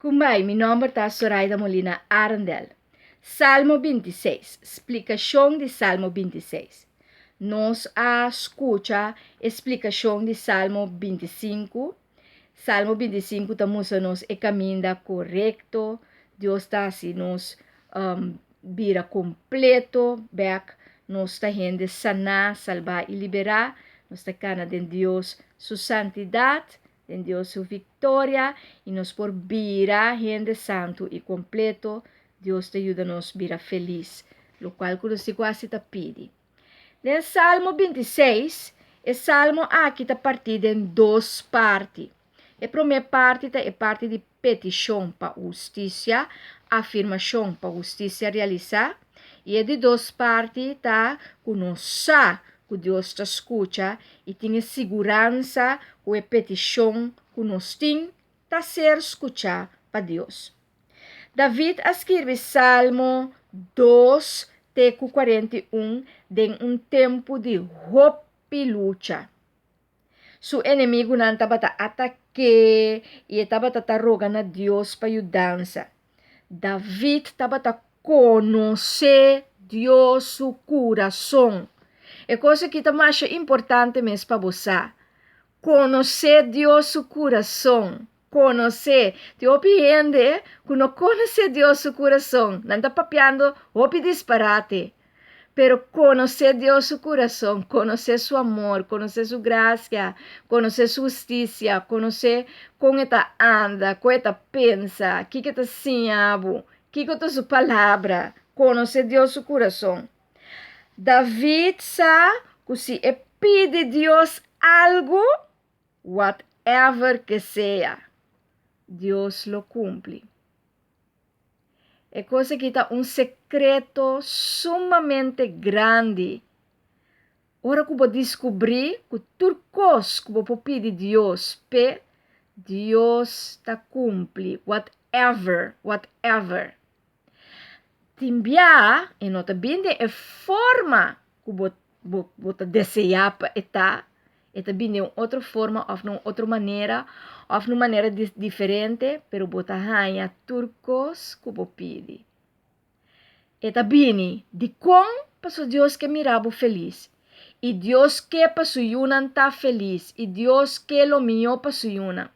Kumbai, mi nòmber ta Soraida Molina Arendel. Salmo 26, splikashon di Salmo 26. Nos a skucha e splikashon di Salmo 25. Salmo 25 ta mustra nos e kaminda korekto. Dios ta hasi nos bira kompleto bèk. Nos ta hende saná, salbá i liberá. Nos ta kana den Dios su santidat, den Dios su viktoria, i nos por bira hende santu i kompleto. Dios ta yuda nos bira felis, lokual ku nos tin ku hasi ta pidi. Den Salmo 26, e salmo aki ta partí den dos parti. E promé parti ta e parti di petishon pa hustisia, afirmashon pa hustisia realisá, i e di dos parti ta ku nos sa ku Dios ta skucha i tin e siguransa ku e petishon ku nos tin ta ser skuchá pa Dios. David a skirbi Salmo 2 te ku 41 den un tempu di hopi lucha. Su enemigunan tabata atak'é i e tabata ta roga na Dios pa yudansa. David tabata konosé Dios su kurason. E kos akí ta masha importante mes pa bo sa. Konosé Dios su kurason. Konosé. Tin hopi hende ku no konosé Dios su kurason. Nan ta papiando hopi disparate. Pero konosé Dios su kurason, konosé su amor, konosé su grasia, konosé su hustisia, konosé kon e ta anda, kon e ta pensa, kiko e ta siña bo, kiko ta su palabra, konosé Dios su kurason. David sa ku si e pidi Dios algu, whatever ke sea, Dios lo kumpli. E kos aki ta un sekreto sumamente grandi. Ora ku bo diskubrí ku tur kos ku bo por pidi Dios p'e, Dios ta kumpli, whatever, whatever. Tin bia e no ta bin den e forma ku bo bo bo ta deseá pa e ta, e ta bini den un otro forma òf na un otro manera òf na un manera diferente, pero bo ta haña tur kos ku bo pidi. E ta bini. Dikon? Pasobra Dios ke mira bo felis. I Dios ke pa su yunan ta felis. I Dios ke lo mihó pa su yunan.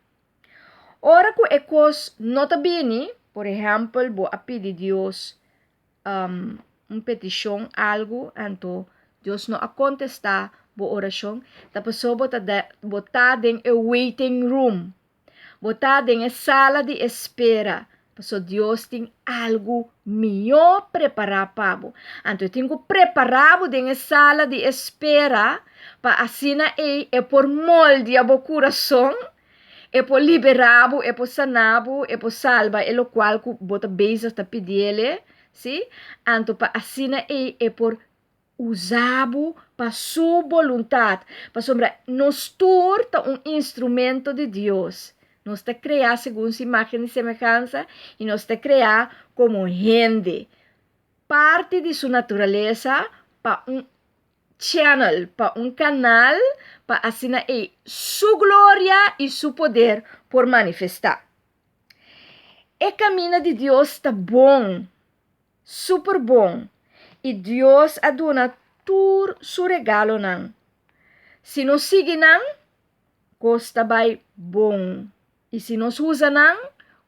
Ora ku e kos no ta bini, por ehèmpel bo a pidi Dios un petishon algu anto Dios no a kontestá bo orashon, ta pasobra bo ta bo ta den e waiting room, bo ta den e sala di espera, pasobra Dios tin algu mihó prepará pa bo. Anto e tin ku prepará bo den e sala di espera pa asina ei e por moldia bo kurason. E por liberá bo, e por saná bo, e por salba e lokual ku bo ta bezig ta pidiel, sí? Anto pa asina ei e por usa bo pa su boluntat. Pasobra nos tur ta un instrumento di Dios. Nos ta kreá segun su imágen i semehansa i nos ta kreá komo hende. Parti di su naturalesa pa un channel, pa un kanal pa asina ei Su gloria i Su poder por manifestá. E kaminda di Dios ta bon, super bon, i Dios a duna tur Su regalonan. Si nos sigui nan, kos ta bai bon, i si nos usa nan,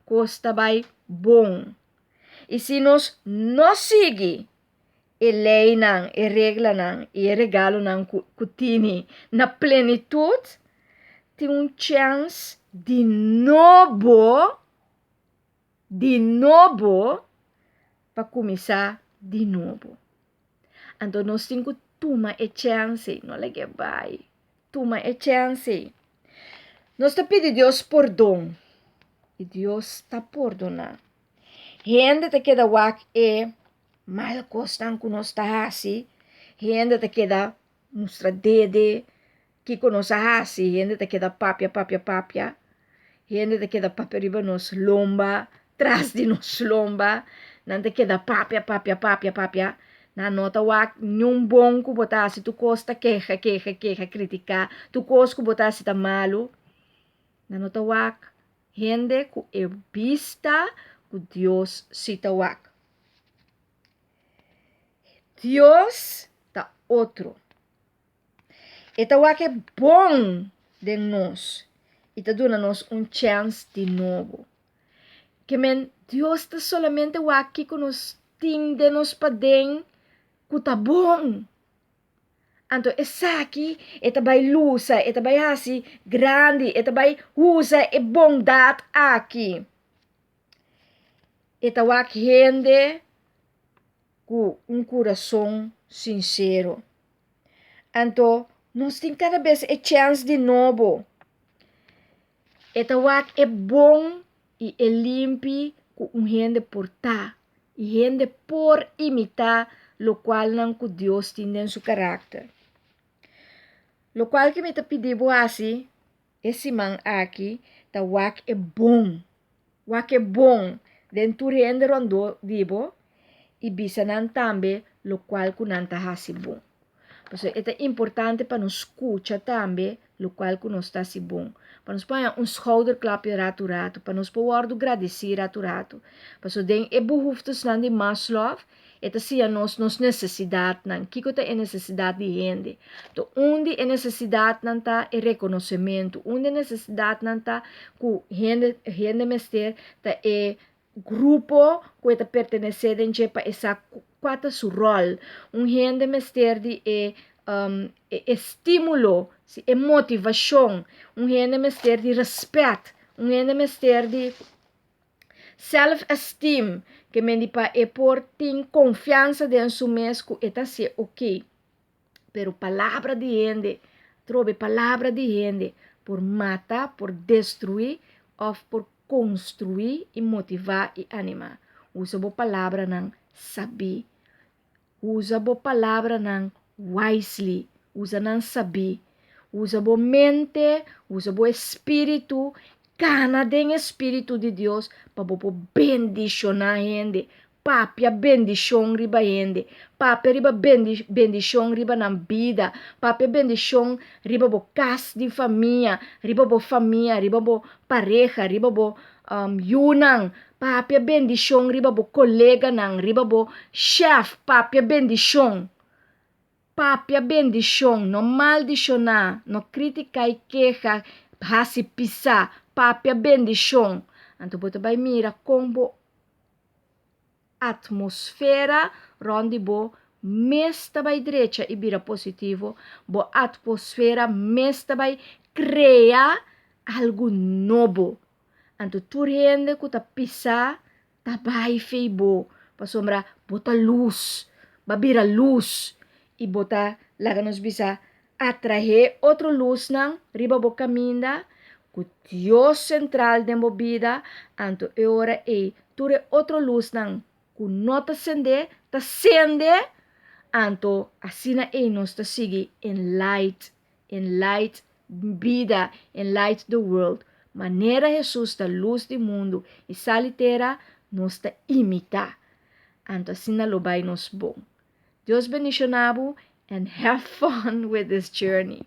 kos ta bai bon. I si nos no sigui, e leinan, e reglanan i e regalonan ku ku tini na plenitut, tin un chèns di nobo, di nobo pa kuminsá di nobo. Anto nos tin ku tuma e chèns ei, no lag'é bai, tuma e chèns ei. Nos ta pidi Dios pordon i Dios ta pordoná. Hende ta keda wak e mal kosnan ku nos ta hasi, hende ta keda mustra dede kiko nos a hasi, hende ta keda papia, papia, papia, hende ta keda papia riba nos lomba, tras di nos lomba, nan ta keda papia, papia, papia, papia, nan no ta wak niun bon ku bo ta hasi, tur kos ta keha, keha, keha, kritiká, tur kos ku bo ta hasi ta malu, nan no ta wak. Hende ku e bista ku Dios si ta wak. Dios ta otro. E ta wak e bon den nos i ta duna nos un chèns di nobo. Ke men Dios ta solamente wak kiko nos tin den nos paden ku ta bon. Anto esaki e ta bai lusa, e ta bai hasi grandi, e ta bai usa e bondat aki. E ta wak hende ku un kurason sinsero. Anto nos tin kada bes e chèns di nobo. E ta wak e bon i e limpi ku un hende por ta, i hende por imitá lokualnan ku Dios tin den su karakter. Lokual ku mi ta pidi bo hasi e siman aki ta wak e bon, wak e bon den tur hende rondó di bo i bisa nan tambe lokual ku nan ta hasi bon. Pasobra e ta importante pa nos skucha tambe lokual ku nos ta hasi bon. Pa nos por haña un schouderklapje ratu ratu, pa nos por wòrdu gradisí ratu ratu. Pasobra den e behoeftesnan di Maslow e ta siña nos nos nesesidatnan, kiko ta e nesesidat di hende. Anto un di e nesesidatnan ta e rekonosementu, un di e nesesidatnan ta ku hende hende mester ta e grupo ku e ta pertenesé den dje pa e sa kua ta su ròl. Un hende mester di e e estímulo, si e motivashon. Un hende mester di rèspèt. Un hende mester di self-esteem, ke men di pa e por tin konfiansa den su mes ku e ta hasié oké. Pero palabra di hende, trobe palabra di hende por mata, por destruí òf por konstruí i motivá i animá. Usa bo palabranan sabí. Usa bo palabranan wisely. Usa nan sabí. Usa bo mente, usa bo espíritu, kana den e spiritu di Dios pa bo por bendishoná hende. Papia bendishon riba hende. Papia riba bendishon riba nan bida. Papia bendishon riba bo kas di famia, riba bo famia, riba bo pareha, riba bo yunan. Papia bendishon riba bo koleganan, riba bo shèf. Papia bendishon. Papia bendishon, no maldishoná, no kritiká i keha, hasi pisá. Papia bendishon. Anto bo ta bai mira kon bo Atmosfera rònt di bo mes ta bai drecha i bira positivo, bo atmosfera mes ta bai krea algu nobo. Anto tur hende ku ta pisá ta bai fei bo, pasobra bo ta lus, bo a bira lus i bo ta, laga nos bisa, atraé otro lusnan riba bo kaminda ku Dios sentral den bo bida, anto e ora ei tur e otro lusnan ku no ta sendé ta sende, anto asina ei nos ta sigui enlight, enlight bida, enlight the world. Manera Hesus ta lus di mundu i sal di tera, nos ta imitá. Anto asina lo bai nos bon. Dios bendiciona bo and have fun with this journey.